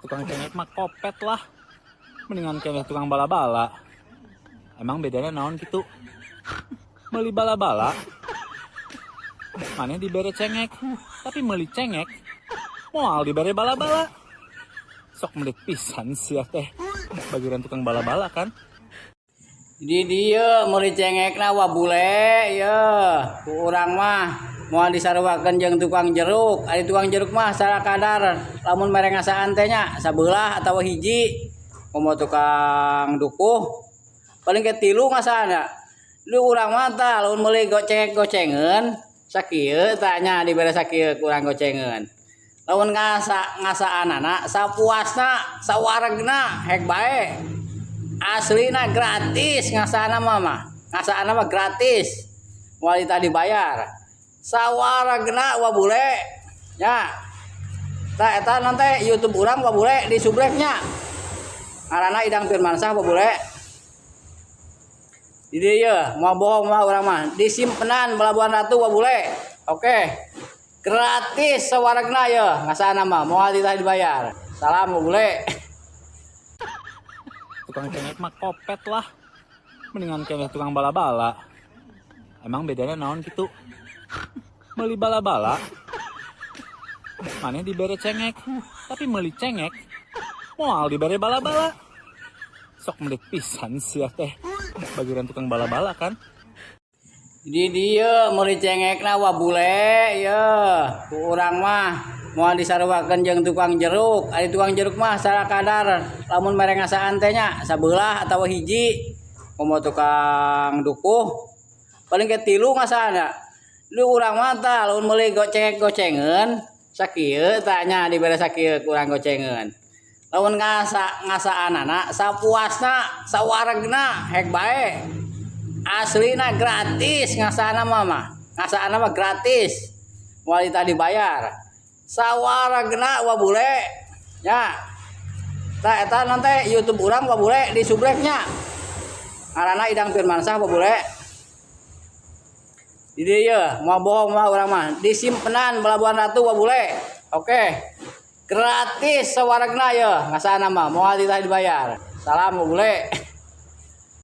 Tukang cengek mah kopet lah. Mendingan keneh tukang bala-bala. Emang bedanya naon gitu? Beli bala-bala, maneh dibere cengek, tapi meuli cengek, moal dibere bala-bala. Sok medit pisan sia teh. Bagian tukang bala-bala kan? Di dieu meuli cengekna wa bule ye. Ku urang mah moal disaruakeun jeung tukang jeruk. Ari tukang jeruk mah sakadar lamun mere ngasaan teh nya sabelah atawa hiji. Komo tukang dukuh paling ke tilu ngasaanna. Lu urang mah tah lamun meuli cengek gocengeun sakieu tah nya dibere sakieu ku urang gocengeun. Lamun ngasaanana sapuasna sawaregna hek bae. Aslina gratis ngasaana mah. Ngasaana mah gratis. Moal dibayar. Sawaregna wa bule nya. Tah eta nanti YouTube urang wa bule di subrek nya. Ngaranna Idang Firmansyah wa bule. Di dieu moal bohong mah urang mah disimpenan Pelabuhan Ratu wa bule. Oke. Gratis sawaregna ye ngasaana mah moal dibayar. Salam wa bule. Tukang cengek mah kopet lah. Mendingan keneh tukang bala-bala. Emang bedanya naon gitu? Beli bala-bala, maneh dibere cengek, tapi meuli cengek, moal dibere bala-bala. Sok medit pisan sia teh. Bagian tukang bala-bala kan? Di dieu meuli cengekna wa bule ye. Ku urang mah moal disaruakeun jeung tukang jeruk. Ari tukang jeruk mah sakadar lamun mere ngasaan teh nya sabelah atawa hiji. Komo tukang dukuh paling ke tilu ngasaanna. Lu urang mah tah lamun meuli cengek gocengeun sakieu tah nya dibere sakieu ku urang gocengeun. Lamun ngasaanana sapuasna sawaregna hek bae. Aslina gratis ngasaana mah. Ngasaana mah gratis. Moal dibayar. Sawaregna wa bule nya. Tah eta nanti YouTube urang wa bule di subrek nya. Ngaranna Idang Firmansyah wa bule. Di dieu moal bohong mah urang mah disimpenan Pelabuhan Ratu wa bule. Oke. Gratis sawaregna ye ngasaana mah moal dibayar. Salam wa bule.